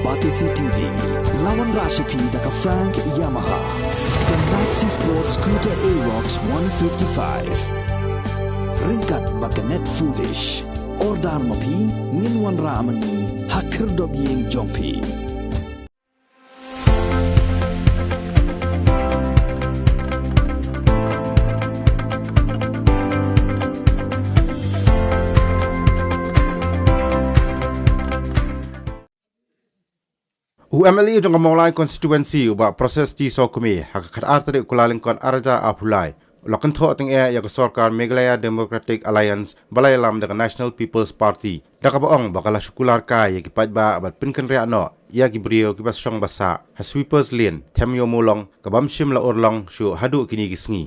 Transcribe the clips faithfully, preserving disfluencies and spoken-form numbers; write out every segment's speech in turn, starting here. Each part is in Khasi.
Batesi T V, la wanrah sha phi da ka Frank Yamaha, ka Maxi Sport Scooter Aerox one fifty-five. Ryngkat bad ka Net Foodish. Order ma phi, ngin wanrah ma ngi ha khyrdop ïing jong phi. U M L A jong ka Mawlai Constituency, u Bah Proses T Sawkmie, ha ka khatar tarik u Kyllalyngkot arhajar arphew lai, u la kynthoh tyngeh ïa ka sorkar Meghalaya Democratic Alliance ba la ïalam da ka National People's Party, da kaba ong ba ka la shu kular kai ïa ki paidbah bad pynkynriah noh ïa ki briew kiba shong ba sah ha Sweepers Lane, Them Ïew Mawlong, kaba ym shym la urlong shuh haduh kine ki sngi.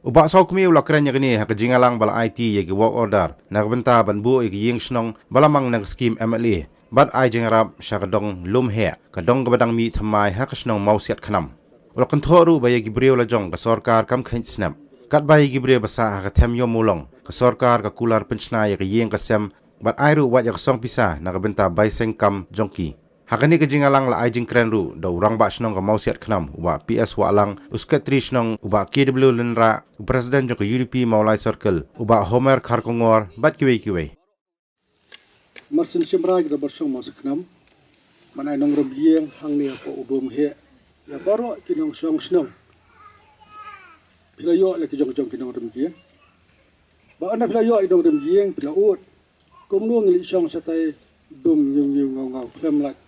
U Bah Sawkmie u la kren ïa kane ha ka jingïalang ba la aiti ïa ki work order na ka bynta ban buh ïa ki ïing shnong ba la mang na ka skim M L A bad ai jingïarap sha ka dong lum heh, ka dong kaba dang mih thymmai ha ka shnong Mawsiat Khnam. U la kynthoh ruh ba ïa ki briew la jong ka sorkar kam kheiñ snep. Katba ïa ki briew ba sah ha ka Them Ïew Mawlong, ka sorkar ka kular pynshna ïa ka ïing ka sem bad ai ruh wat ïa ka song pisa na ka bynta bai seng kam jong ki. Ha kane ka jingïalang la ai jingkren ruh da u Rangbah Shnong ka Mawsiat Khnam, u Bah P S Wahlang, u Secretary Shnong, u Bah K W Lynrah, u President jong ka U D P Mawlai Circle, u Bah Homer Kharkongor, bad kiwei kiwei. Marsien shim rai ka Dorbar Shnong Mawsiat Khnam, ban ai nongrim ïing hangne hapoh u dum heh ïa baroh ki nongshong shnong. Phi la ïoh la ki jong jong ki nongrim ïing. Ba ynda phi la ïoh ïa ki nongrim ïing, phi la ud kumno ngin leit shong shatai dum ñiuw ñiuw ngaw ngaw khlem lait.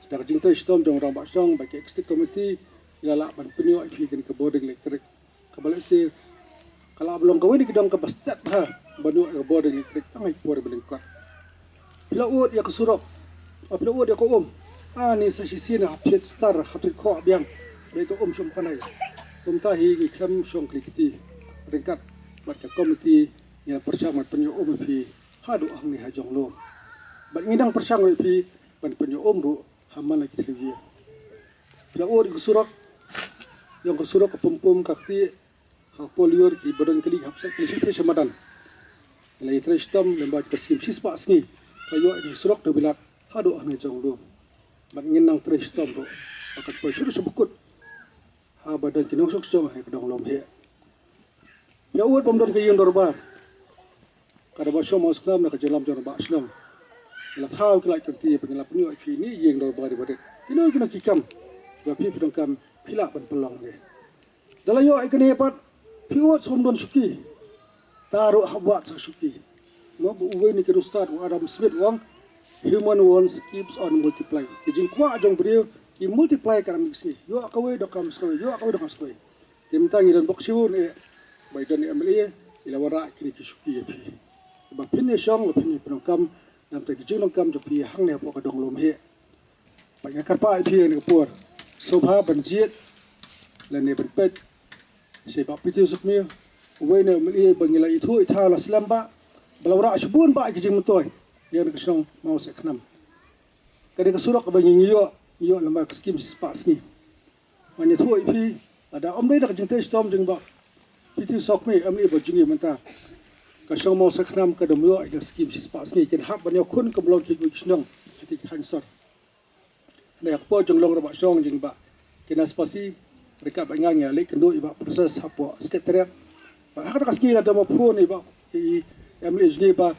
Da ka jingtrei shitom jong u Rangbah Shnong bad ki executive committee, la lah ban pynïoh ïa phi kane ka bording elektrik. Kaba lehse ka lah ban long kawei na ki dong kaba stet bha ban ïoh ïa ka bording elektrik tang ha ki por ba lyngkot. Phi la ud ïa ka surok, phi la ud ïa ka um. Ani sa shisien ha phi star ha phi khoh biang. Ba ïa ka um shong panai. Kumta hi ngi khlem shong kli kti. Ryngkat bad ka committee ngi la pyrshang ban pynïoh um ïa phi haduh hangne ha Jonglum. Bad ngi dang pyrshang ïa phi ban pynïoh um ruh ha man la ki thliew ïing. Phi la ud ïa ka surok, ïa ka surok ka pum pum ka kti, ha Polior ki ba don kali hap sa kali shi trei sha madan. La ïa trei shitom lem bad ka skim shispah sngi. Ka ïoh ïa ka surok da bilat haduh hangne Jonglum. Bad ngin nang trei shitom ruh ba kan poi shuh sha bakut. Haba don ki nongshong shnong ha ka dong lum heh. Phi la ud bym don ka ïing dorbar. Ka Dorbar Shnong Mawsiat Khnam na ka jingïalam jong u Rangbah Shnong, ngi la thaw ki lait ki lynti ba ngin la pynïoh ïa phi ine i ïing dorbar iba rit. Kino kino ki kam ba phi phi donkam phi lah ban pynlong ne. Da la ïoh ïa kane pat phi ud sngewdon shuki. Ta ruh hap wad sa shuki. Mo, ba uwei na ki riewstad u Adam Smith u ong, "Human wants keeps on multiplying." Ki jingkwah jong briew ki multiply ka ram ki sngi. Ïoh kawei donkam sa kawei, ïoh kawei donkam sa kawei. Te mynta ngi don bok shibun eh ba i don i M L A i la wanrah kine ki shuki ïa phi. Ba phin ïa shong, ba phin ïa pyndonkam na ka bynta ki jingdonkam jong phi hangne hapoh ka dong lum heh. Bad nga kyrpad ïa phi ha kane ka por, sngewbha ban jied lane ban peit sha i Bah Peter Sawkmie, uwei na i M L A ba ngi la ithuh ithaw la slem bha, ba la wanrah shibun bha ki jingmyntoi ïa kane ka shnong Mawsiat Khnam. Kane ka surok ba ngi ïoh, ngi ïoh lem bad ka skim shispah sngi. Ngan ïathuh ïa phi, lada ym dei da ka jingtrei shitom jong i Bah Peter Sawkmie, M L A ba jong ngi mynta, ka shnong Mawsiat Khnam ka dum ïoh ïa ka skim shispah sngi, kin hap ban ïoh khun kum long ki, ki shnong ha ki thaiñ sor. Hynrei ha ka por jong u Rangbah Shnong jong i Bah Kenneth Passy, ryngkat bad nga ngi la leit kynduh ïa i Bah Proses hapoh Secretariat. Bad ha kata ka sngi la don ma phone ïa i Bah, i M L A jong ngi ba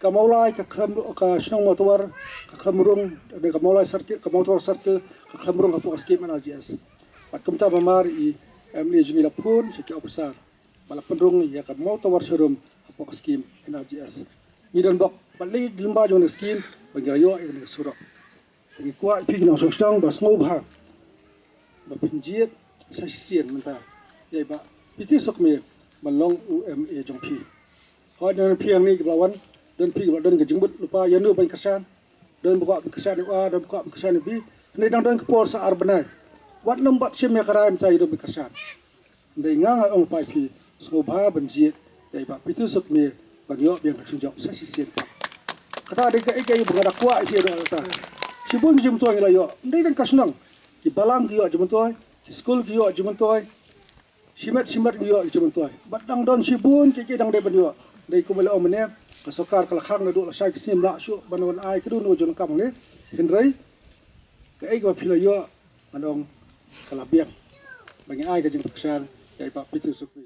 ka Mawlai ka khlem, ka shnong Mawtawar ka khlem rung, ka Mawlai Circle, ka Mawtawar Circle ka khlem rung hapoh ka skim N R G S. Bad kumta ba mar i M L A jong ngi la phone sha ki officer ba la pynrung ïa ka Mawtawar Showroom hapoh ka skim N R G S. Ngi don bok bad lei lyngba jong ka skim ba ngi la ïoh ïa ka surok. Ngi kwah ïa phi ki nongshong shnong ba sngewbha ba phin jied sa shisien mynta ïa i Bah Peter Sawkmie ban long u M L A jong phi. Hooid, don phi hangne kiba la wan, don phi kiba la don ka jingmut lypa ïano ban kyrshan, don ba kwah ban kyrshan ïa u A, don ba kwah ban kyrshan ïa u B. Hynrei dang don ka por sa ar bnai. Wat nym bat shim ïa ka rai mynta ïano ban kyrshan. Hynrei nga nga ong pat ïa phi, sngewbha ban jied ïa i Bah Peter Sawkmie ban ïoh biang ka jingjop sa shisien. Kata dei kaei kaei ba nga da kwah ïa phi ruh kata. Shibun ki jingmyntoi ngi la ïoh, ym dei tang ka shnong, ki balang ki ïoh jingmyntoi, ki skul ki ïoh jingmyntoi, shimet shimet ngi ïoh jingmyntoi. Bad dang don shibun kiei kiei dang dei ban ïoh. Dei kumba la ong mynne, ka sorkar ka la khang naduh lashai ka sngi, ym lah shuh ban wan ai kano kano jong ka kam ne. Hynrei Kaei kaba phi la ïoh, nga ong ka la biang. Ba ngi ai ka jingpyrshang ïa i Bah Pynshngaiñ Suki.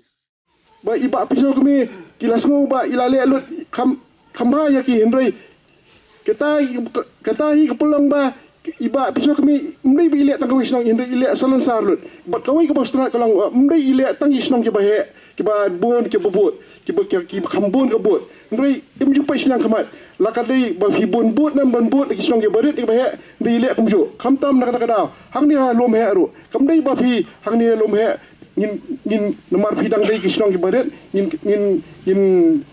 Ba i Bah Pynshngaiñ Suki ki la sngew ba i la leh lut kham, kham bha ïa ki, hynrei kata, kata hi ka pynlong ba i Bah Pynshngaiñ Suki ym dei ba i leh tang kawei shnong, hynrei i leh salonsar lut. Bad kawei kaba sngewtynnat ka long ba ym dei i leh tang ki shnong kiba heh, kiba bun kiba bud, kiba, kiba kham bun ka bud. Hynrei im ju peit shiliang khmat. La ka dei ba phi bun bud ne ym bun bud, ki shnong kiba rit kiba heh, hynrei i leh kumjuh. Khamtam na kata ka daw, hangne ha Lumheh ruh, kam dei ba phi hangne ha Lumheh ngin, ngin, namar phi dang dei ki shnong kiba rit, ngin, ngin, ngin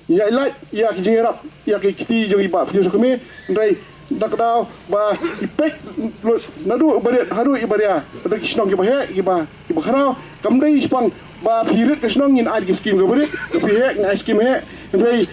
ïaid lait ïa ki jingïarap ïa ki kti jong i Bah Pynshngaiñ Suki. Hynrei na ka daw ba i peit lut naduh ba rit haduh i ba ria, haduh ki shnong kiba heh, kiba, kiba khraw. Kam dei shaphang ba phi rit ka shnong ngin ai ki skim kaba rit, ka phi heh ngin ai skim heh. Hynrei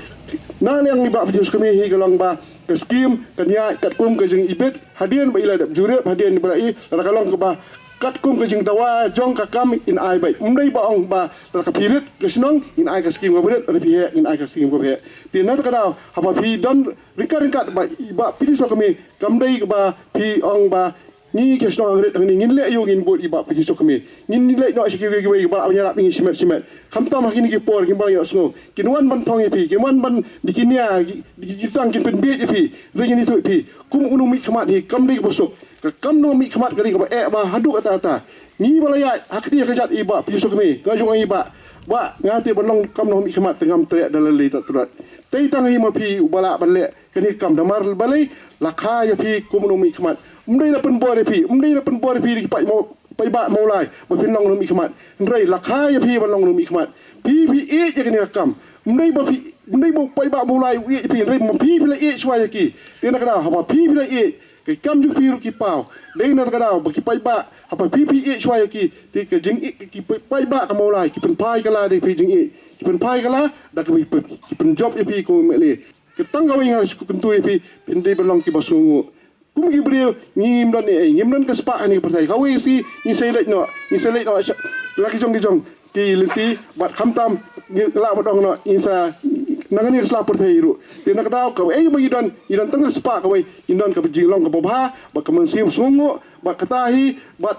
na liang i Bah Pynshngaiñ Suki hi ka long ba ka skim kan ïaid katkum ka jingibit, hadien ba i la dep jurip, hadien ba la i, lada ka long kaba katkum ka jingdawa jong ka kam in ai beit. Ym dei ba ong ba lada ka phi rit ka shnong in ai ka skim kaba rit, lada phi heh in ai ka skim kaba heh. Te na kata ka daw haba phi don ryngkat ryngkat ba i Bah Pynshngaiñ Suki, kam dei ba phi ong ba ngi ki shnong rit hangne ngin leh ïa u, ngin bud i Bah Pynshngaiñ Suki. Ngin leit noh sha kiwei kiwei ba la ïarap ïa ngi shimet shimet. Khamtam ha kine ki por kin ba ïohsngew, kin wan ban thong ïa phi, kin wan ban da ki nia, da ki jutang kin pynbieit ïa phi. Hynrei ngin ïathuh ïa phi, kum u nongmihkhmat hi kam dei kaba suk. Ka kam nongmihkhmat ka dei kaba eh bha haduh katta katta. Ngi ba la ïaid ha kti ha kjat i Bah Pynshngaiñ Suki, nga ju ong i Bah, Bah, nga te ban long kam nongmihkhmat te ngam treh da lei lei ta trot. Tei tang hi ma phi uba lah ban leh kane ka kam, namar balei? La kha ïa phi kum u nongmihkhmat. Ym dei la pynbor ïa phi, ym dei la pynbor ïa phi da ki paid Maw-, paidbah Mawlai ba phin long nongmihkhmat. Hynrei la kha ïa phi ban long nongmihkhmat. Phi, phi ïeit ïa kane ka kam. Ym dei ba phi, ym dei ba u paidbah Mawlai u ïeit ïa phi, hynrei ma phi, phi la ïeit shuwa ïa ki. Te na ka daw haba phi, phi la ïeit, ka kam jong phi ruh ki paw. Dei na ka daw ba ki paidbah, haba phi, phi ïeit shuwa ïa ki, te ka jingïeit ki paidbah ka Mawlai ki pynphai kylla da phi jingïeit, ki pynphai kylla da ka phi, ki pynjop ïa phi kum u M L A. Ka tang kawei nga shu kyntu ïa phi, phin dei ban long kiba sngewnguh. Kum ki briew ngim don ei ei, ngim don ka spah ha kane ka pyrthei. Kawei ka sngi ngin sa leit noh, ngin sa leit noh sha la ki jong ki jong ki lynti, bad khamtam ngi lah ban ong noh ngin sa na kane ka sla pyrthei ruh. Te na ka daw kawei ba ngi don, ngi don tang ka spah kawei, ngi don kaba jinglong kaba bha, bad ka mynsiem sngewnguh, bad kata hi, bad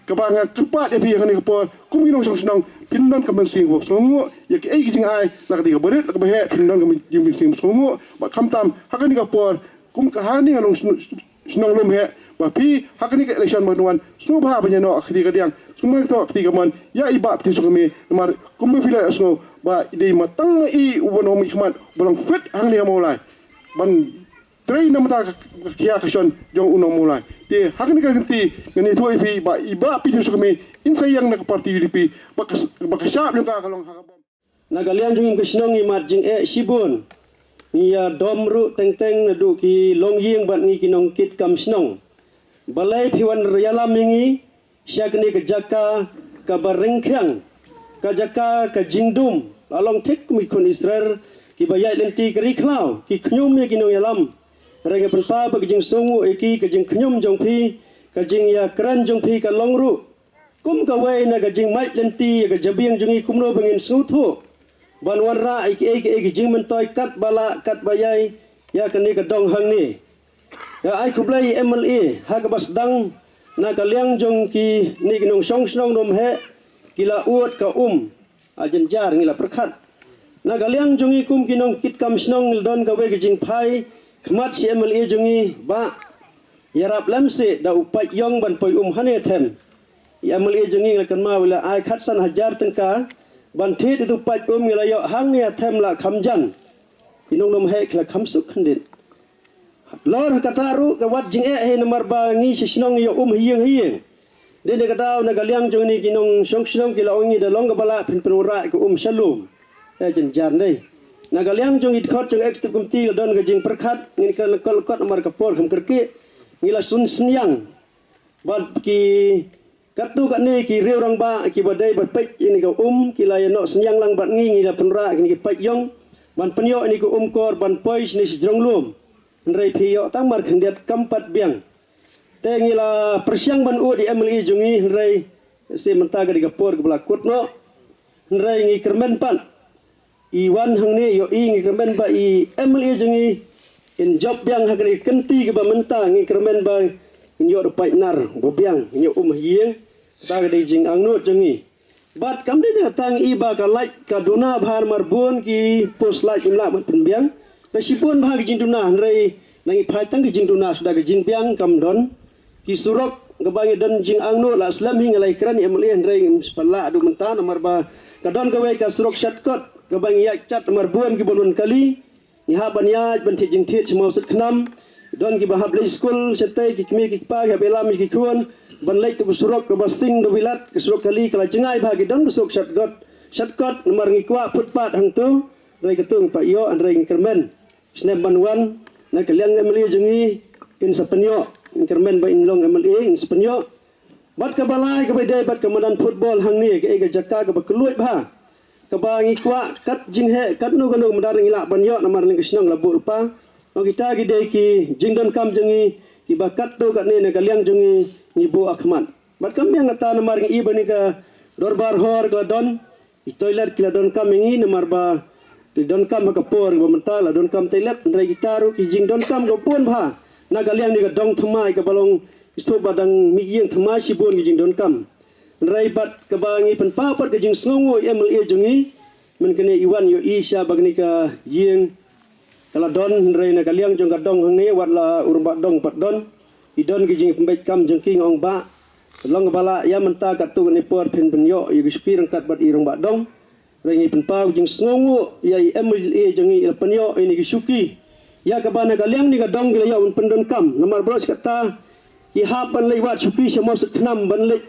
kaba nga kyrpad ïa phi ha kane ka por, kum ki nongshong shnong, phin don ka mynsiem kaba sngewnguh ïa kiei ki jingai, la ka dei kaba rit la kaba heh, phin don ka mynsiem sngewnguh. Bad khamtam ha kane ka por, kum ka ha kane ka long shnong Lumheh, ba phi ha kane ka election ba wan, sngewbha ban ïa noh ka kti kadiang, sngewbha ban ïa noh ka kti kamon ïa i Bah Pynshngaiñ Suki, namar kumba phi la ïohsngew ba i dei ma tang ma i uba nongmihkhmat ba long fit hangne ha Mawlai ban trei na ka bynta ka khia ka shon jong u nong Mawlai. Te ha kane ka kynti ngan ïathuh ïa phi ba i Bah Pynshngaiñ Suki in sa ïeng na ka party U D P, ba ka, ba ka shap jong ka ka long ha ka bom. Na ka liang jong ngi kum ka shnong ngi mad jingeh shibun. Ngi ïa dom ruh teng teng naduh ki longïing bad ngi ki nongkitkam shnong. Balei phi wan ïalam ïa ngi sha kane ka jaka kaba ryngkhiang, ka jaka ka jingdum, la long thik kum ki khun Israel kiba ïaid lynti ka ri khlaw, ki khñium ïa ki nongïalam. Hynrei nga pynpaw ba ka jingsngewnguh ïa ki, ka jingkhñium jong phi, ka jingïakren jong phi ka long ruh kum kawei na ka jingmait lynti ïa ka jabieng jong ngi, kumno ba ngin sngewthuh ban wanrah ïa kiei kiei ki jingmyntoi katba lah katba ïai ïa kane ka dong hangne. Ïa ai khublei ïa i M L A ha kaba sdang na ka liang jong kine ki nongshong shnong Lumheh ki la ud ka um. A jynjar ngi la pyrkhat. Na ka liang jong ngi kum ki nongkitkam shnong ngi la don kawei ka jingphai khmat sha i M L A jong ngi, Bah, ïarap lem seh da u paid ïong ban poi um hangne ha them. I M L A jong ngi ngi la kynmaw i la ai khatsan hajar tyngka ban thied ïa u paid um, ngi la ïoh hangne ha them la kham jan. Ki nong Lumheh ki la kham suk khyndiat. Lor kata ruh ka wat jingeh hi namar ba ngi sha shnong ngi ïoh um ha ïing ha ïing. Dei na ka daw na ka liang jong ngi ki nongshong shnong ki la ong ngi da long kaba lah phin pynwanrah ka um sha lum. Eh, jynjar dei. Na ka liang jong ngi dkhot jong executive committee la don ka jingpyrkhat, ngin kren lyngkot lyngkot namar ka por kham kyrkieh. Ngi la sngewsynniang bad ki katto katne ki riew rangbah kiba dei ban peit ïa kane ka um, ki la ïa noh synñiang lang bad ngi, ngi la pynrah ïa kine ki paid ïong ban pynïoh ïa kane ka um kor ban poi shane sha jrong lum. Hynrei phi ïoh tang mar khyndiat kam pat biang. Te ngi la pyrshang ban ud ïa i M L A jong ngi, hynrei shisha mynta ka dei ka por kaba la kut noh. Hynrei ngi kyrmen pat, i wan hangne ïohi, ngi kyrmen ba i M L A jong ngi in jop biang ha kane ka kynti kaba mynta, ngi kyrmen ba Ïoh da paidnar ba biang, ïoh um ha ïing. Kata ka dei jingangnud jong ngi. Bad kam dei kata ngi i ba ka light ka duna bha namar bun ki post light im lah ban pynbiang. Ka shibun bha ka jingduna hynrei nang i phai tang ka jingduna suda ka jingbiang kam don. Ki surok kaba ngi don jingangnud la slem hi nga la i kren i M L A hynrei ngim pat lah haduh mynta namar ba ka don kawei ka surok shortcut kaba ngi ïaid chat namar bun ki bun kali. Ngi hap ban ïaid ban thied jingthied sha Mawsitkhnam. Don kiba hap leit skul shatei ki kmie ki kpa ki hap ïalam ïa ki khun ban leit tu ka surok kaba sing da bilat ka surok kali ka la jngai bha ki don ka surok shortcut. Shortcut namar ngi kwah footpath hangtu. Hynrei katu ngi pat ïoh hynrei ngi kyrmen. Snem ban wan na ka liang M L A jong ngi in sa pynïoh. Ngi kyrmen ba in long M L A in sa pynïoh. Bad kaba lai kaba dei bad ka madan football hangne kaei ka jaka kaba kylluid bha. Kaba ngi kwah kat jingheh katno katno ka madan ngi lah ban ïoh namar leng ka shnong la buh lypa. Ba kita ki dei ki jingdonkam jong ngi kiba katto katne na ka liang jong ngi ngi buh ha khmat. Bad kam biang kata namar ngi i ba ni ka dorbar hor ka la don. Ki toilet ki la donkam ïa ngi namar ba ki donkam ha ka por ba mynta la donkam toilet hynrei kita ruh ki jingdonkam ka bun bha. Na ka liang ni ka dong thymmai kaba long ki shu ba dang mih ïing thymmai shibun ki jingdonkam. Hynrei bad kaba ngi pynpaw pat ka jingsngewnguh ïa M L A jong ngi. Mynta kane i wan ïohi sha ba kane ka ïing ka la don hynrei na ka liang jong ka dong hangne wat la u rangbah dong pat don. I don ki jingpynbeit kam jong ki nga ong bah. Ka long kaba lah ïa mynta katto katne por phin pynïoh ïa ki shuki ryngkat bad i rangbah dong. Hynrei ngi pynpaw jingsngewnguh ïa i M L A jong ngi i la pynïoh ïa ni ki shuki. Ïa kaba na ka liang ni ka dong ki la ïoh ban pyndonkam namar baroh shi katta ki hap ban leit wad shuki sha Mawsitkhnam ban leit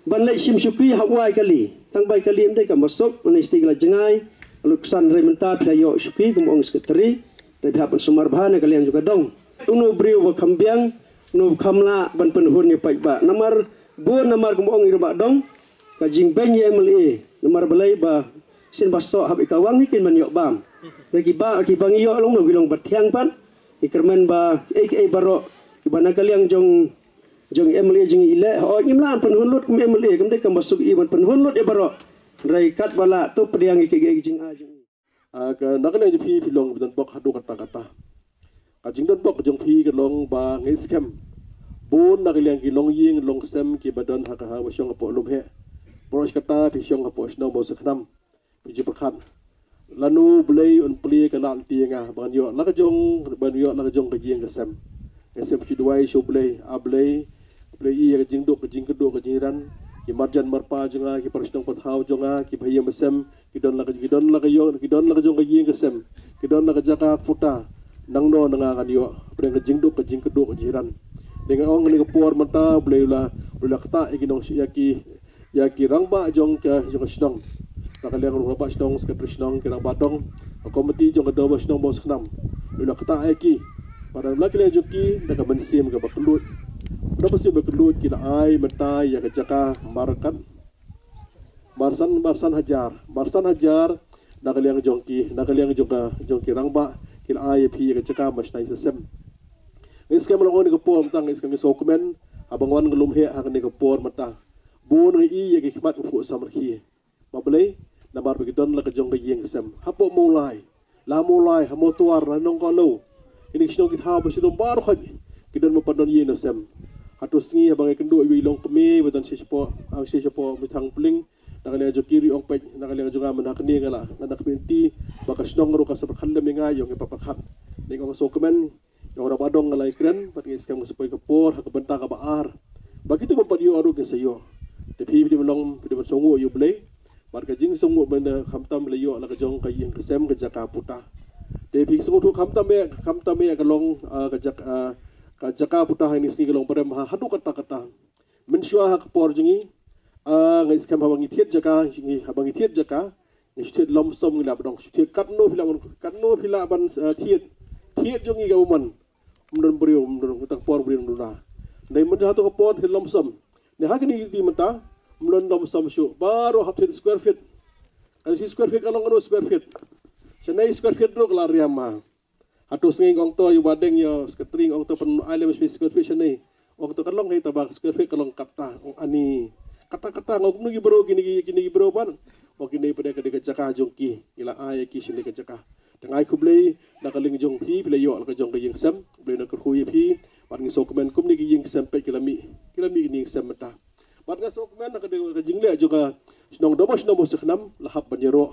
ban leit shim shuki hap wai kali. Tang bai kali em dei kam ba suk, mynne shuki ki la jngai. Lut ksan hynrei mynta phi la ïoh shuki kum ong sekretari. Te phi hap ban sumar bha na ka liang jong ka dong. Uno briew ba kham biang, uno ba kham lah ban pynhun ïa paidbah. Namar bun namar kum ong i rangbah dong. Ka jingbeiñ ïa M L A namar balei ba sien ba soh hap i kawang hi kin ban ïoh bam. Ba ki ba ki ba ngi ïoh long no ki long ba thiang pat. I kyrmen ba kiei kiei baroh kiba na ka liang jong jong M L A jong i leh. Ho ngim lah pynhun lut kum M L A kam dei kam ba suk i ban pynhun lut ïa baroh. Hynrei kat ba lah to pdiang ïa kiei kiei ki jingai jong i. Ah, ka na ka liang jong phi phi long ba don bok haduh katta katta. Ka jingdon bok jong phi ka long ba ngi skhem. Bun na ka liang ki long ïing long sem kiba don ha ka ha ba shong hapoh lum heh. Baroh shi katta phi shong hapoh shnong Mawsitkhnam. Phi ju pyrkhat. Lano Blei un plie ka lad lynti ïa nga ban ïoh la ka jong ban ïoh la ka jong ka ïing ka sem. Ngi sem phi ju duwai sha u Blei, a Blei, Blei ïa ka jingduk ka jingkyrduh ka jinghiran. Ki marjan marpa jong nga ki para shnong para thaw jong nga ki ba ïing ba sem. Ki don la ka ki don la ka ïoh ki don la ka jong ka ïing ka sem. Ki don la ka jaka puta. Nangno na nga ngan ïoh pyrshang ka jingduk ka jingkyrduh ka jinghiran. Dei nga ong kane ka por mynta Blei u la Blei u la ktah ïa ki nong ïa ki ïa ki rangbah jong ka jong ka shnong. Na ka liang ruh rangbah shnong, sekretari shnong, ki rangbah dong, ka komiti jong ka dorbar shnong Mawsitkhnam. Ïa la ktah ïa ki. Bad na ka liang jong ki na ka mynsiem kaba kylluid. Na ka mynsiem kaba kylluid ki la ai mynta ïa ka jaka markat. Marsan marsan hajar, marsan hajar na ka liang jong ki, na ka liang jong ka jong ki rangbah ki la ai ïa phi ïa ka jaka ma shnong sa sem. Ngi skhem long ong ni ka por mynta ngi skhem ngi sngewkmen haba nga wan nga lum heh ha kane ka por mynta. Bun ngi i ïa ki khmat u phuh samrkhie. Ba balei? Namar ba ki don la ka jong ka ïing ka sem. Hapoh Mawlai. La Mawlai, ha Mawtawar, la Nongkahlew. Kine ki shnong ki thaw ba shu don baroh khoit. Ki don ba pan don ïing na sem. Hato sngi haba ngi kynduh ïa i long kmie ba don shi shapoh, ang shi shapoh Mithang Pling. Na ka liang jong ki ri ong peit, na ka liang jong nga mynta kane nga la, nga na kmie nti, ba ka shnong ruh ka sa pyrkhat lem ïa nga ïa ngi pyrkhat. Ngi ong sngewkmen. Ïa u rangbah dong nga la ïakren bad ngi skhem nga sa poi ka por ha ka bynta kaba ar. Ba kito ba pat ïoh ruh kin sa ïoh. Te phi phi dei ban long phi dei ban sngewthuh ïa u Blei. Bad ka jingsngewthuh ban da khamtam la ïoh la ka jong ka ïing ka sem ka jaka puta. Te phi sngewthuh khamtam ïa khamtam ïa ka long ah, ka jaka ah, ka jaka puta ha ini sngi ka long ba rem ha haduh katta katta. Mynshuwa ha ka por jong ngi ah, ngi skhem haba ngi thied jaka ngi haba ngi thied jaka. Ngi shu thied lump sum ngi lah ban dong shu thied katno phi lah ban katno phi lah ban eh, thied thied jong ngi ka uman. Ym don briew ym don tang por briew ym don na. Dei mynta hato ka por thied lump sum. Ne ha kine ki mynta ym don lump sum shu baroh hap thied square feet. Kan shi square feet ka long kano square feet. Shanei square feet ruh ka la riam ma. Hato sngi ong to ïa ba deng ïa secretary ong to pyn ai lem square feet shanei. Ong to ka long hei ta ba square feet ka long kata ong ani. Kata kata ngau kumno ki bro kini ki kini ki bro ban. Ong kini pada ka dei ka jaka jong ki. Ila ai ki sini ka jaka. Tang ai khublei na ka liang jong phi phi la ïoh la ka jong ka ïing sem. Khublei na kyrkhu ïa phi. Ban Sngewkmen kumne ki ïing ki sem peit ki la mih, ki la mih ki ïing ki sem mynta. Bad nga sngewkmen na ka dei ka jingleh jong ka shnong Doba Shnong Mawsiakhnam la hap ban ïaroh.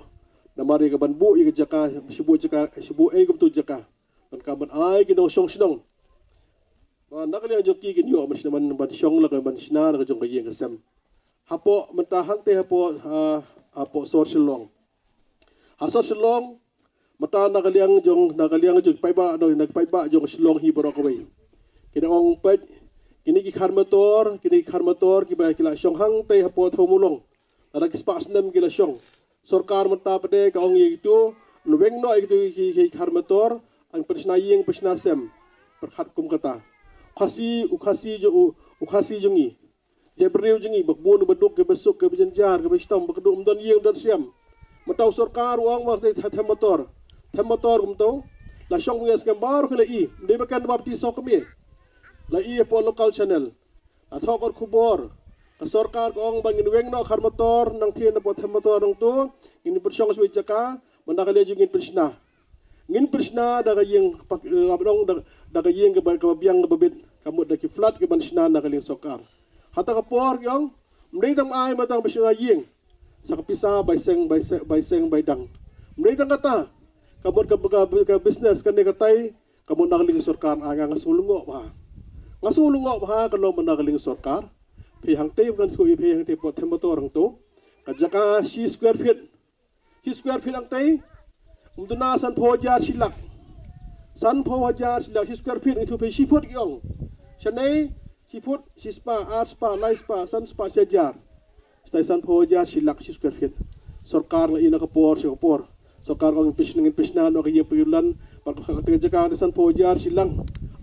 Namar ïa ka ban buh ïa ka jaka, shu buh jaka, shu buh ei kumtu jaka. Ban ka ban ai ki nongshong shnong. Ba na ka liang jong ki kin ïoh ban shna ban, ban shong la ka ban shna la ka jong ka ïing ka sem. Hapoh mynta hangtei hapoh, ah, hapoh sor Shillong. Ha sor Shillong mynta na ka liang jong, na ka liang jong paidbah, na ka paidbah jong Shillong hi baroh kawei. Ki nang ong peit, kine ki khar motor, kine ki khar motor kiba ki la shong hangtei hapoh Thawmulong. Lada ki spah snem ki la shong. Sorkar mynta pat de ka ong ïa kitu, yn weng noh ïa kitu ki, ki khar motor, yn pynshna ïing pynshna sem. Pyrkhat kum kata. Khasi, u Khasi jong u, u Khasi jong ngi. Jaitbynriew jong ngi, ba bun ba duk, kiba suk, kiba jynjar, kiba shitom, ba kynduh ym don ïing ym don sem. Mynta u sorkar u ong ba them motor. Them motor kumto. La shong bynta skhem baroh ki la i. Ym dei ba ken ba pynti sngewkmen. La i hapoh local channel. La thoh kot khubor. Ka sorkar ka ong ba ngin weng noh khar motor, nangta na pdeng them motor nangtu, ngin pynshong sha jaka, mynta ka liang jong ngin pynshna. Ngin pynshna da ka ïing pak, eh, ka ba dong da, da ka ïing kaba, kaba biang kaba bit, ka mut da ki flat kiban shna na ka liang sorkar. Hata ka por ki ong, ym dei tang ai ma tang ba shna ïing. Sa ka pisa bai seng, bai seng, bai seng, bai dang. Ym dei tang kata, ka mut ka, ka, ka business kane katai, ka mut na ka liang sorkar, ah, nga, nga sngew lyngngoh bha. Nga sngew lyngngoh bha ka long ba na ka liang sorkar. Phi hangtei kan shu phi hangtei pdeng them motor hangtu. Ka jaka shi square feet. Shi square feet hangtei. Ym duna sanphew hajar shi lak. Sanphew hajar shi lak shi square feet ngi shu phi shi foot ki ong. Shane shi foot, shi spah, ar spah, lai spah, san spah, shi hajar. Stai sanphew hajar shi lak shi square feet. Sorkar la i na ka por shi ka por. Sorkar ka ong ngin pynshna, ngin pynshna noh ka ïing pynïalang. Bad ka kata ka jaka ka sanphew hajar shi lak.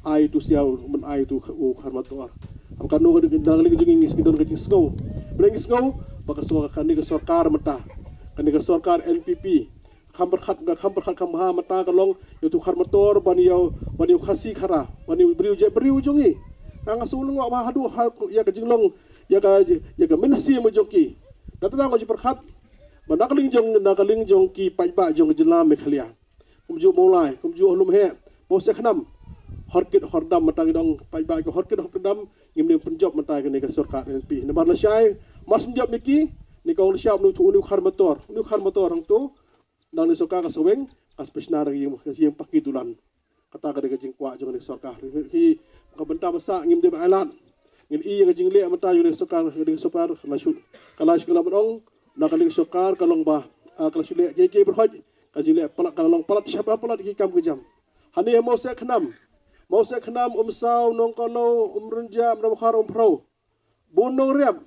Ai tu sia u, men ai tu u khar motor. Haba kano ka dei na ka liang jong ngi ngi don ka jingsngew. Ba ngi sngew ba ka sor-, kane ka sorkar mynta. Kane ka sorkar N P P. Kham pyrkhat, kham pyrkhat kham bha mynta ka long ïa utu khar motor ban ïa, ban ïa u Khasi khara, ban ïa u briew jaitbynriew jong ngi. Nga sngew lyngngoh bha haduh ha ïa ka jinglong, ïa ka, ïa ka mynsiem jong ki. Kata nga ju pyrkhat ba na ka liang jong, na ka liang jong ki paidbah jong ka jylla Meghalaya. Kumjuh Mawlai, kumjuh Lum Heh, Mawsiakhnam. Hor kit hor dam mynta ngi dang paidbah ki hor kit hor dam, ngim dei pynjop mynta kane ka sorkar N P P. Namar lashai mar shu jop ïa ki, ngi ong lashai une u khar motor, une u khar motor hangtu. Nang ne sorkar ka saweng, ka spesna da ka ïing, ka ïing paki dulan. Kata ka dei ka jingkwah jong ka sorkar. Ki, ka bynta ba sah ngim dei ba ailad. Ngin ïa ka jingleh mynta jong ka sorkar, ka dei ka sorkar, ka la shu, ka la shu ka la ban ong, na ka dei ka sorkar, ka long ba, ah, ka la shu leh, ki, ki, berhoj, ka jingleh palat, ka long palat, shaba palat, ki kam ki jam. Hangne Mawsiakhnam. Mawsiakhnam, Umsaw, Nongkhlaw, Umrynjah, Umrynkhar, Umphrew. Bun nongriap.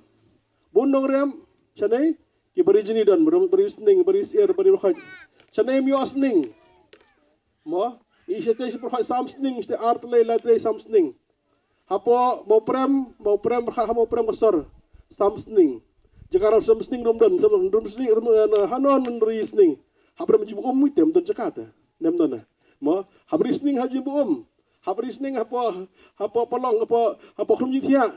Bun nongriap. Shane, ki bari jini don, bari, bari sning, bari sir, bari khoj. Shane ym ïoh sning. Mo, i shate shi pyrkhoj sam sning, shate ar tlei, lai tlei sam sning. Hapoh Mawprem, Mawprem, ha Mawprem ka sor. Sam sning. Jaka ram sam sning rum don, sam rum sning, rum, eh, hanon ri sning. Haprem jingbuh um ite, ym don jaka te. Nem don na. Mo, hapri sning ha jingbuh um. Hapri sning hapoh, hapoh palong, hapoh, hapoh khrum jingthiah.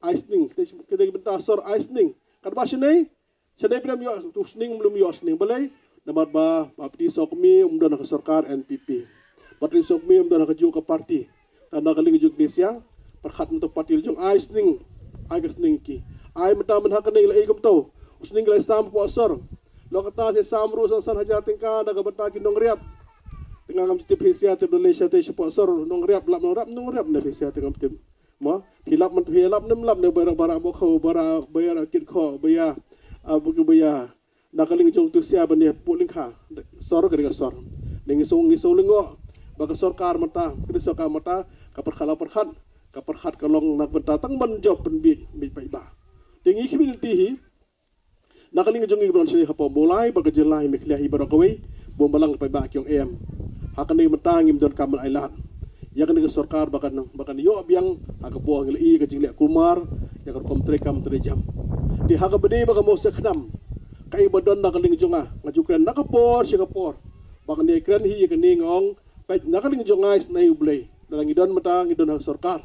Ai sning, kita, kita bynta sor ai sning. Kat ba shane, shane pyrem ïoh, tu sning, ym lum ïoh sning. Balei, namar ba, ba pdi sok mi, ym don ha ka sorkar N P P. Ba pdi sok mi, ym don ha ka juh ka parti. Tang na ka liang jong ki siang, pyrkhat mynta parti jong ai sning, ai ka sning ki. Ai mynta mynta ha kane la ei kumto. U sning la sam hapoh sor. Lo kata sa sam ruh san san hajar tyngka, na ka bynta ki nongriap. Tang ngam tip hi sia tip Malaysia te shapoh sor, nongriap, lap nongriap, nongriap ne hi sia te ngam tip. Mo, phi lap man, phi lap nem lap ne, ba ïa, ba ïa bok khaw, ba ïa, ba ïa kit khaw, ba ïa, ah, ba ïa, ba ïa. Na ka liang jong tu sia ba ne pulingkha. Sor ka dei ka sor. Ne ngi sngew, ngi sngew lyngngoh ba ka sorkar mynta, ka dei sorkar mynta, ka pyrkhat la pyrkhat, ka pyrkhat ka long na ka bynta tang ban jop pynbiej, biej paidbah. Te ngi khmih lynti hi, na ka liang jong ngi ba don shane hapoh Mawlai, bad ka jylla hi Meghalaya hi baroh kawei, bun balang paidbah ki ong em. Ha kane mynta ngim donkam ban ailad. Ïa kane ka sorkar ba kan, ba kan ïoh biang, ha ka por ngi la ïohi ka jingleh kulmar, ïa ka rukom treikam treijam. Te ha kaba dei ba ka Mawsiakhnam, kaei ba don na ka liang jong nga, nga ju kren na ka por sha ka por. Ba kane kren hi ïa kane nga ong, peit na ka liang jong nga isynei U Blei. Lada ngi don mynta, ngi don ha ka sorkar.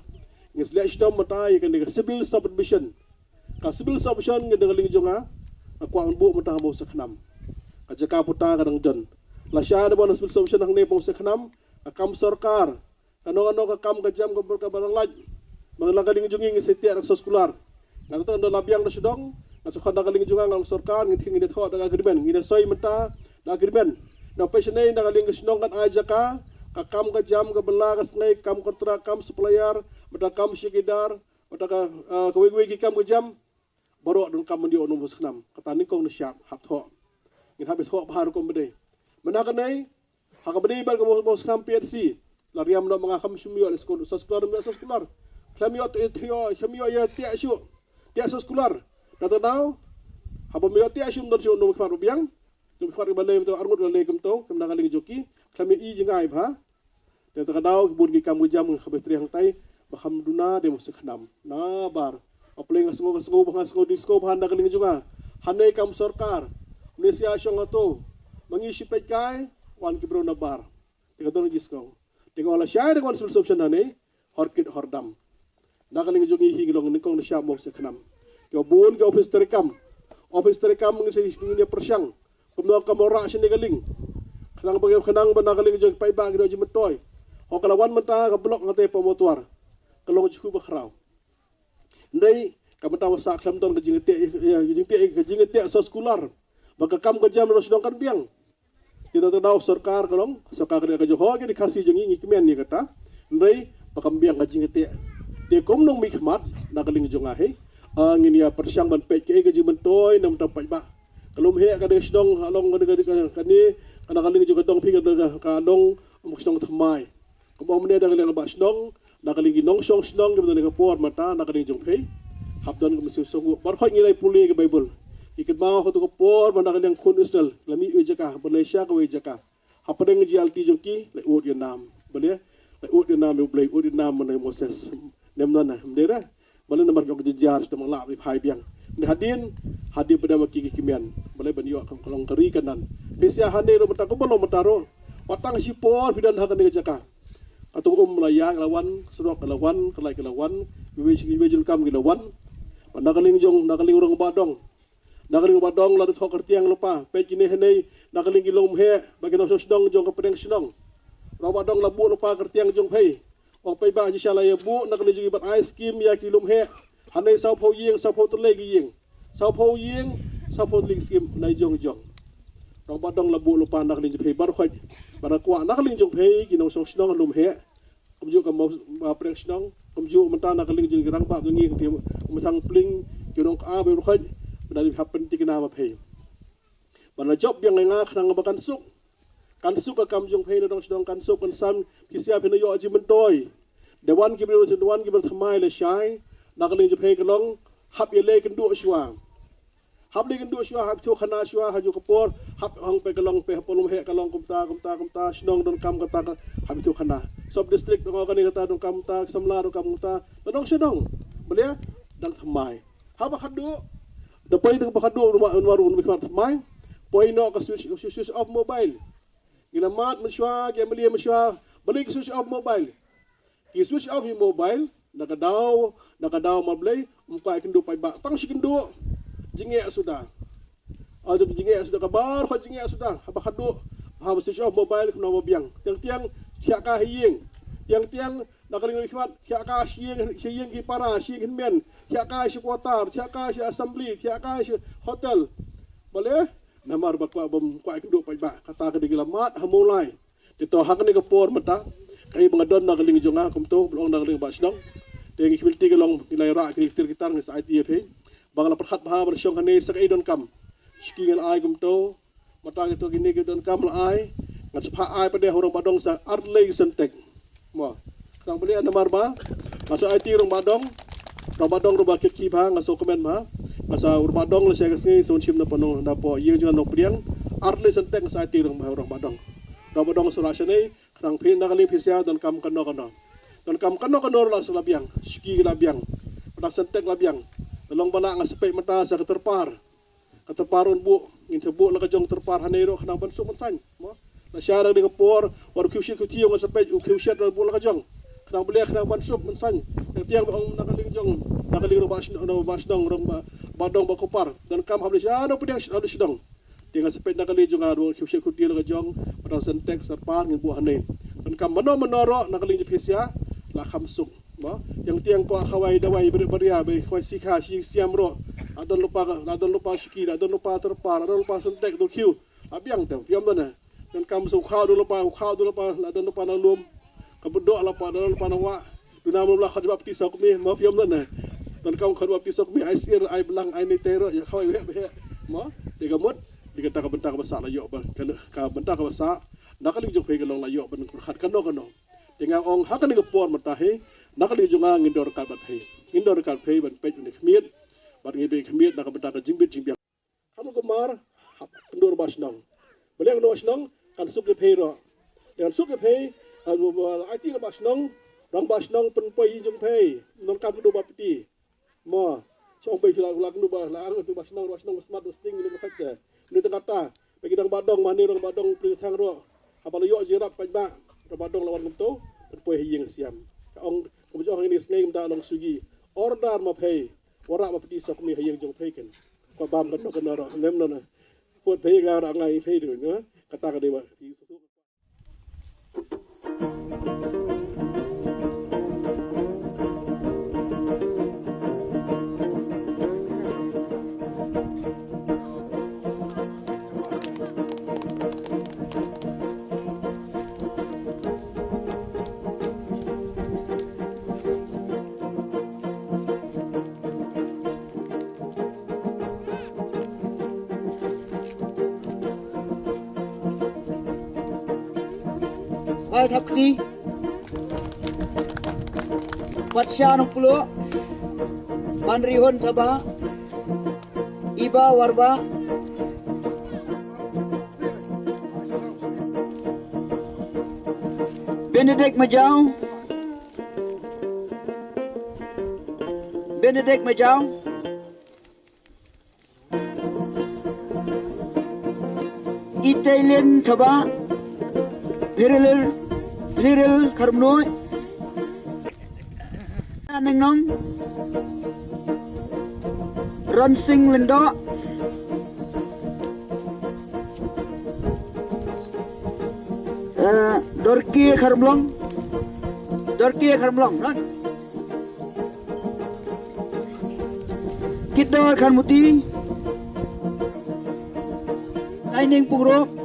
Ngi leh shitom mynta ïa kane ka civil subdivision. Ka civil subdivision ngi don ka liang jong nga, nga kwah ngan buh mynta ha Mawsiakhnam. Ka jaka puta ka dang don. Lashai da ban civil subdivision hangne Mawsiakhnam, ka kam sorkar. Kano kano ka kam ka jam ka bor ka barang laj. Ba na ka liang jong ngi ngi sa ïateh da ka soskular. Nga to ndo la biang da sdang. Nga sa khot na ka liang jong nga, nga sorkar, ngi ngi ïateh da ka agreement, ngi ïa soi mynta da agreement. Na pyrshah na ka liang ka shnong kan ai jaka, ka kam ka jam, ka bylla ka sngi, kam kontrak, kam supplier, mynta kam shikidar, mynta ka, eh, kawei kawei ki kam ka jam. Baroh don kam mynta u nongpynkhnam. Kata nyngkong na shap hap thoh. Ngin hap thoh bha rukom bdei. Mynta ka nei, ha ka bdei bad ka mo mo skhnam P N C. La riam noh ma nga kham shim ïoh le skul, sa skular, ïoh sa skular. Khlem ïoh te ïoh, khlem ïoh ïa tiak shu. Tiak sa skular. Kata daw. Haba ïoh tiak shu don shu nongpynkhnam biang. Nongpynkhnam ba lei to arngut ba lei kumto, kumna ka liang jong ki. Khlem ïoh i jngai bha. Te ta ka daw ki bun ki kam ki jam ka beh triang tai ba kham duna de mo se khnam. Na bar. Apleng nga sngew, nga sngew ba nga sngew di sngew ba hana ka liang jong nga. Hane kam sorkar. Malaysia shong ato. Mangi shi peit kai wan ki bro na bar. Te ka don ki sngew. Te ka wala shai de kon sul sub shan hane. Hor kit hor dam. Na ka liang jong ngi hi ngi long nyngkong na shah mok se khnam. Ki bun ki office treikam. Office treikam ngi se ngi ne pyrshang. Kumno ka mora shane ka liang. Khnang ba khnang ba na ka liang jong paidbah ki do ji myntoi. Ho ka la wan mynta ka block ngate pa motor. Ka long jhu ba khraw. Ndai ka mynta wa sa khlem don ka jingteh, ka jingteh, ka jingteh sa skular. Ba ka kam ka jam ro sdang kan biang. Kita ta daw sorkar ka long, sorkar ka ka jong ho ki di Khasi jong ngi ngi kmen ni kata. Ndai ba kam biang ka jingteh. Te kum nongmihkhmat na ka liang jong nga hei. A ngin ïa pyrshang ban peit ka ka jingmyntoi na mynta paidbah. Ka lum heh ka dei sdang, along ka dei ka dei ka ni, ka na ka liang jong ka dong phi ka dei ka dong, um sdang thymmai. Ka bong mene da ka liang ba sdang, na ka liang ki nongshong shnong ki ba don ka por mynta na ka liang jong phi. Hap don ka mynsiem sngewbha. Bar khot ngi lai pule ka Baibl. Ngi kynmaw ha tu ka por ba na ka liang khun Israel la mih wei jaka, ba lai sha ka wei jaka. Hapdeng ji alti jong ki, lai ud ïa nam. Bale, lai ud ïa nam, ïa u Blei, ud ïa nam mynne Moses. Nem nana, mdera. Bale namar ki ong jynjar, sdang la bi phai biang. Ne hadien, hadien ba dang ki ki kmen. Bale ban ïoh kam ka long ka ri Kanaan. Phi sia hane ruh mynta kumba long mynta ruh. Wat tang shipor phi don ha kane ka jaka. Ka tu um la ïa la wan, surok la wan, ka lai ka la wan, wei wei jul kam ki la wan. Ba na ka liang jong, na ka liang rangbah dong. Na ka liang rangbah dong la dei thoh kyrtiang lypa, peit kine hynne, na ka liang ki long mheh, ba ki nongshong shnong jong ka pdeng shnong. Rangbah dong la buh lypa kyrtiang jong phi. Ong peit ba ji sha la ïa buh, na ka liang jong ki ban ai skim ïa ki long mheh. Hynne saw phew ïing, saw phew tylli ki ïing. Saw phew ïing, saw phew tylli ki skim, na jong jong. Rangbah dong la buh lypa na ka liang jong phi, bar khot. Ba na kwah na ka liang jong phi, ki nongshong shnong long mheh. Kumjuh ka mo, ba pdeng shnong, kumjuh mynta na ka liang jong ki rangbah jong ngi ki, um thang pling, ki nong ka ba rukhoi, ba da hap pyntikna ma phi. Ba na jop biang nga khnang ba kan suk. Kan suk ka kam jong phi na dong shnong kan suk kan sam, phi sia phi na ïoh ji myntoi. Da wan ki briew, da wan ki briew thymmai la shai, na ka liang jong phi ka long, hap ïa lei kynduh shuwa. Hap lei kynduh shuwa, hap ïathuh khana shuwa, ha ju ka por, hap hong peit ka long peit, ha Polo heh ka long kumta, kumta, kumta, shnong donkam kata ka, hap ïathuh khana. Sub district dong kane kata donkam kumta, samla donkam kumta, na dong shnong. Bale, dang thymmai. Haba khadduh, da poi da ba khadduh, ruh ma, ruh ma, ruh ma thymmai. Poi noh ka switch, switch, switch off mobile. Ngi la mad mynshuwa, ki M L A mynshuwa, bale ki switch off mobile. Ki switch off ïa mobile, na ka daw, na ka daw ma Blei, um kwah kynduh paidbah. Tang shi kynduh, jingeh suda. Aw, jingeh suda ka bar, khot jingeh suda. Haba khadduh, haba switch off mobile, kumno ba biang. Tiang tiang, thiah ka ha ïing. Tiang tiang, na ka liang khmat, thiah ka ha ïing, ha ïing ki para, ha ïing hynmen. Thiah ka ha quarter, thiah ka ha assembly, thiah ka ha hotel. Bale, namar ba kwah bym kwah kynduh paidbah. Kata ka dei ki la mad, ha Mawlai. Te to ha kane ka por mynta, kaei ba nga don na ka liang jong nga kumto, ba long na ka liang ba shnong. Te ngi ki bynta ka long, ngi la ïarah, ki tir ki tar, ngi sa aiti ïa phi. Ba nga la pyrkhat bha, ba la shong hane, sa kaei donkam. Shuki ngi la ai kumto, mynta kito kine ki donkam la ai, ngan sa phah ai pat de ha u rangbah dong sa ar tylli ki Sintex. Mo. Khnang ba leh namar ba, nga sa aiti rangbah dong, rangbah dong ruh ba kit ki bha, nga sa kmen bha, nga sa rangbah dong la shai ka sngi, sa wan shim na pano, na po, ïing jong nga Nongpdiang, ar tylli Sintex nga sa aiti rangbah, rangbah dong. Rangbah dong sa rah shane, khnang phi na ka liang phi sia donkam kano kano. Donkam kano kano la sa la biang, shuki la biang, pyndonkam Sintex la biang. Ka long ba lah nga sa peit mynta sa ka tyrpar. Ka tyrpar un buh, ngin sa buh la ka jong tyrpar hane ruh khnang ban suk ban saiñ. Mo? La shai da ka por, wat u khiew shet khiew thiew nga sa peit, u khiew shet ruh buh la ka jong. Khnang ba leh khnang ban suk ban saiñ. Tiang tiang ba ong na ka liang jong, na ka liang rangbah shnong, rangbah shnong, rangbah, rangbah dong ba Kupar. Donkam hap leh sha Nongpdiang, hap leh sha dong. Te nga sa peit na ka liang jong nga ruh, khiew shet khiew thiew la ka jong, pyndonkam Sintex, tyrpar ngin buh hane. Donkam mano mano ruh na ka liang jong phi sha la kham suk. Mo, ïeng tieng ko khawai dawai ber-, beria, ber khawai sikha shi siam ruh. La don lypa, la don lypa shuki, la don lypa tyrpad, la don lypa syntek, dukhiu. La biang te, phi ïohi ne. Donkam suk khaw don lypa, khaw don lypa, la don lypa na lum. Ka bdok lypa, la don lypa na wah. Duna mula khot jubab peti suk mi, mo phi ïohi ne. Donkam khot jubab peti suk mi, ai sir, ai blang, ai ni tero, ïa khawai weh weh. Mo, te ka mut, te kata ka bynta kaba sah la ïoh ba, ka, ka bynta kaba sah. Na ka liang jong phi ka long la ïoh ban pyrkhat kano kano. Te nga ong ha kane ka por mynta hi, na ka liang jong nga ngin don ryngkat bad phi. Ngin don ryngkat phi ban peit une u khmied, bad ngi ba khmied na ka bynta ka jingbit jingbiang. Kham kumar, hap kynduh rangbah shnong. Balei kynduh rangbah shnong, kan suk ïa phi ruh. Kan suk ïa phi, kan aiti rangbah shnong, rangbah shnong pynpoi ïing jong phi. Donkam kynduh ba peti. Mo, shu ong ba la, la kynduh ba, la ang kynduh ba shnong, ba shnong, ba smat, ba sting, ne ba khat te. Ne tang kata, ba ki dang ba dong, ma ne dang ba dong, pynthang ruh. Haba la ïoh jingïarap paidbah, dang ba dong la wan kumto, pynpoi ha ïing siam. Ka ong, ka ba jong ha kine ki sngi mynta long sugi. Order ma phi, wanrah ma phi suk mi ha ïing jong phi ken. Ko bam kano kano ruh, nem no na. Put phi nga ruh ngai phi tu, no? Kata ka dei ba. Ai thap kti. Pat sha nong puluk. Ban rihun thaba. Iba warba. Benedict Majau. Benedict Majau. Itailin Thaba, Hirilil, Hiril Kharmnoi, Ningnong, Ronsing Lindo, eh, Dorki Kharmlong, Dorki Kharmlong, Ron. Kidor Kharmuti. Taining Pungro.